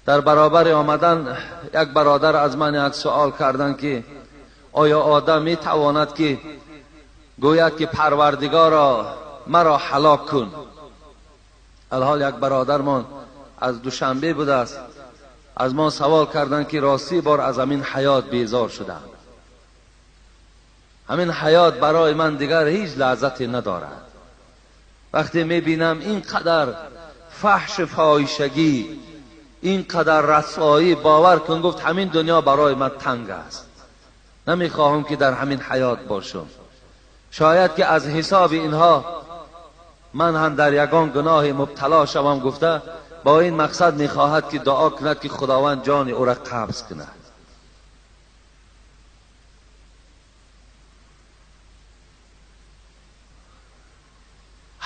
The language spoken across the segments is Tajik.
Дар баробари омадан як бародар аз ман як суол карданд, ки оё одам метавонад ки гӯяд ки Парвардигоро маро ҳалок кун? Алҳол як бародармон аз Душанбе будааст, аз мо савол карданд, ки ростӣ бор аз ҳамин ҳаёт безор шудам, ҳамин ҳаёт барои ман дигар ҳеҷ лаззате надорад. Вақте мебинам ин қадар фаҳш фоҳишагӣ, ин қадар расвоӣ, бовар кун, гуфт ҳамин дунё барои ман танг аст, намехоҳам ки дар ҳамин ҳаёт бошам. Шояд ки аз ҳисоби инҳо ман ҳам дар ягон гуноҳи мубтало шавам, гуфта бо ин мақсад мехоҳад ки дуо кунад ки Худованд ҷони ӯро қабз кунад.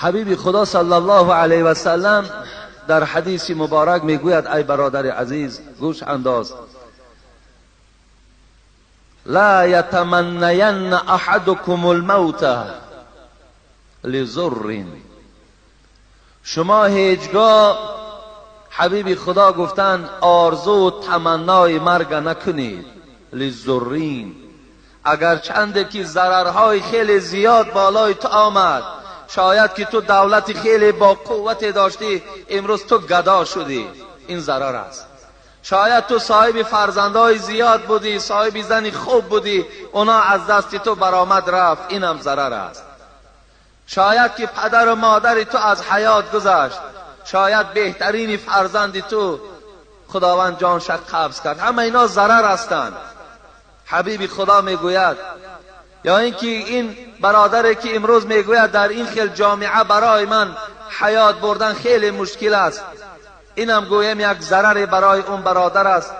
Ҳабиби Худо саллаллоҳу алайҳи васаллам дар ҳадиси муборак мегӯяд: ай бародари азиз, гӯш андоз, ла ятаманнаянна аҳадукум алмавта лизуррин. Шумо ҳеҷгоҳ, ҳабиби Худо гуфтанд, орзу таманнои марг накунед. Лизуррин, агарчанде ки зарарҳои хеле зиёд болои ту омад, шояд ки ту давлати хеле бо қуввате доштӣ, имрӯз ту гадо шудӣ, ин зарар аст. Шояд ту соҳиби фарзандҳои зиёд будӣ, соҳиби зани хуб будӣ, оно аз дасти ту баромад рафт, инам зарар аст. Шояд ки падару модари ту аз ҳаёт гузашт, шояд беҳтарини фарзанди ту Худованд ҷонша қабз кард. Ҳама ино зарар ҳастанд. Ҳабиби Худо мегӯяд, ё инки ин бародаре ки имрӯз мегӯяд дар ин хел ҷомеа барои ман ҳаёт бурдан хеле мушкил аст, инам гӯем як зараре барои он бародар аст.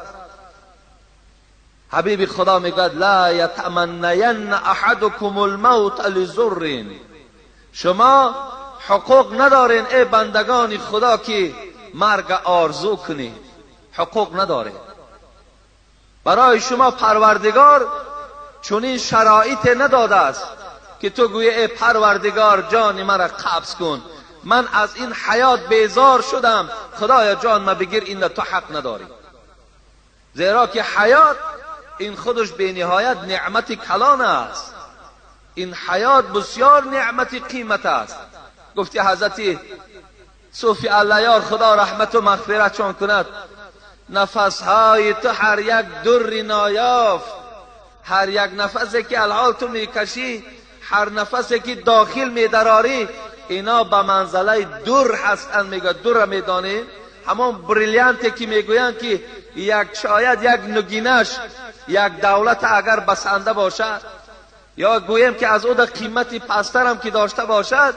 Ҳабиби Худо мегӯяд: ла ятаманнаянна аҳадукум алмавта лизуррин. Шумо ҳуқуқ надоред эй бандагони Худо ки марг орзу кунед, ҳуқуқ надоред. Барои шумо Парвардигор чунин шароите надодааст ки ту гӯӣ эй Парвардигор ҷони маро қабз кун, ман аз ин ҳаёт безор шудам, Худоё ҷон ма бигир, инна ту ҳақ надорӣ. Зеро ки ҳаёт ин худаш бениҳоят неъмати калон аст, ин ҳаёт бисёр неъмати қимат аст. Гуфти ҳазрати Суфи Аллаёр, Худо раҳмату мағфиратшон кунад, нафасҳои ту ҳар як дурри ноёфт, ҳар як нафасе ки алҳол ту мекашӣ, ҳар нафасе ки дохил медарорӣ, ино ба манзалаи дур ҳастанд. Мегӯяд дурра медонӣ? Ҳамон бриллианте ки мегӯянд ки як шояд як нугинаш як давлат агар басанда бошад, ё гӯем ки аз ӯ қимати пасттарам ки дошта бошад,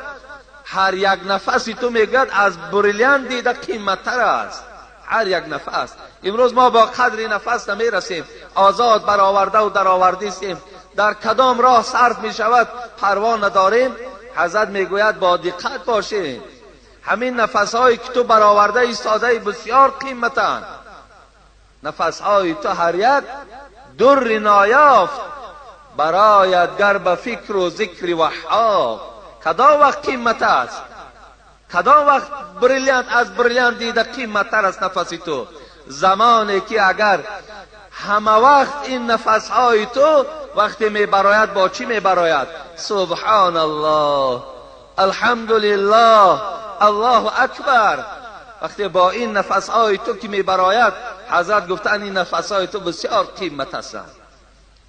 ҳар як нафаси ту мегӯяд аз бриллиант дида қиматтар аст. Ҳар як нафас. Имрӯз мо бо қадри нафас намерасем, озод баровардаву даровардистем, дар кадом роҳ сарф мешавад парво надорем. Ҳазрат мегӯяд бо диққат бошем, ҳамин нафасҳое ки ту бароварда истодаи бисёр қиматанд. Нафасҳои ту ҳар як дурри ноёфт барояд гар ба фикру зикри Ваҳҳоб. Кадом вақт қимат аст? Кадом вақт бриллиант аз бриллиант дида қиматтар аст нафаси ту? Замоне ки агар ҳама вақт ин нафасҳои ту вақте мебарояд бо чӣ мебарояд? Субҳоналлоҳ, алҳамдулиллоҳ, Аллоҳу акбар. Вақте бо ин нафасҳои ту ки мебарояд, ҳазрат гуфтанд ин нафасҳои ту бисёр қимат ҳастанд.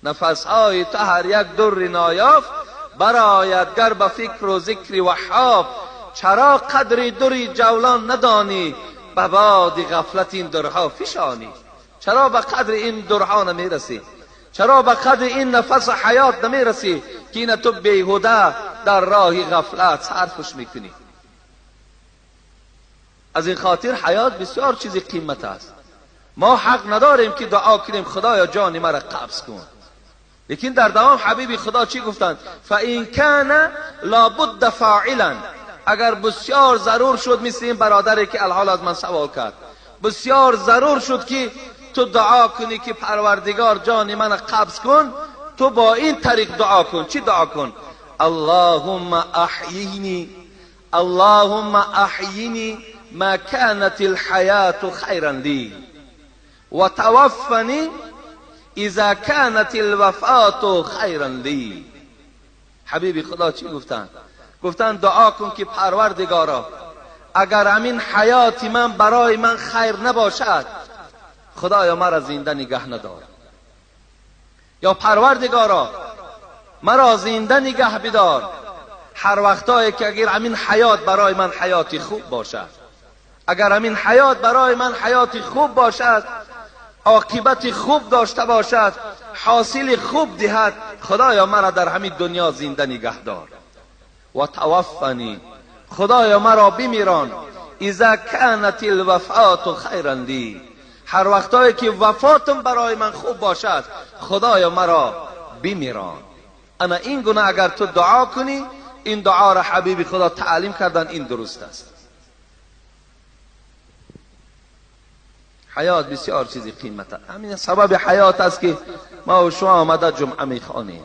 Нафасҳои ту ҳар як дурри ноёфт барояд гар ба фикру зикри Ваҳҳоб. Чаро қадри дури ҷавлон надонӣ, ба боди ғафлат ин дурҳо фишонӣ? Чаро ба қадри ин дурҳо намерасӣ? Чаро ба қадри ин нафасу ҳаёт намерасӣ ки ина ту беҳуда дар роҳи ғафлат сарфш мекунӣ? Аз ин хотир ҳаёт бисёр чизи қимат аст. Мо ҳақ надорем ки дуо кунем Худоё ҷони маро қабз кун. Лекин дар давом ҳабиби Худо чӣ гуфтанд? фаин кана лабудда фоилан. Агар бисёр зарур шуд, мисли ин бародаре ки алҳол аз ман савол кард, бисёр зарур шуд ки ту дуо кунӣ ки Парвардигор ҷони маро қабз кун, ту бо ин тариқ дуо кун. Чӣ дуо кун? Аллоҳумма аҳйини, Аллоҳумма аҳйини ма канат алҳаяту хайран ли. و توفنی اذا كانت الوفات خیرا لی. حبیب خدا چی گفتن؟ گفتن دعا کن که پروردگارا اگر همین حیات من برای من خیر نباشد، خدایا مرا زنده نگه ندار. یا پروردگارا مرا زنده نگه بدار هر وقتایی که اگر همین حیات برای من حیاتی خوب باشد، اگر همین حیات برای من حیاتی خوب باشد، عاقبت خوب داشته باشد، حاصل خوب دهد، خدایا مرا در همین دنیا زنده نگه دار. و توفنی، خدایا مرا بمیران، اذا كانت الوفات خیرا لی، هر وقتایی که وفاتم برای من خوب باشد، خدایا مرا بمیران. انا این گونه اگر تو دعا کنی، این دعا را حبیب خدا تعلیم کردن، این درست است. حیات بسیار چیزی قیمت است. همین سبب حیات است که ما و شما آمده جمعه میخوانیم.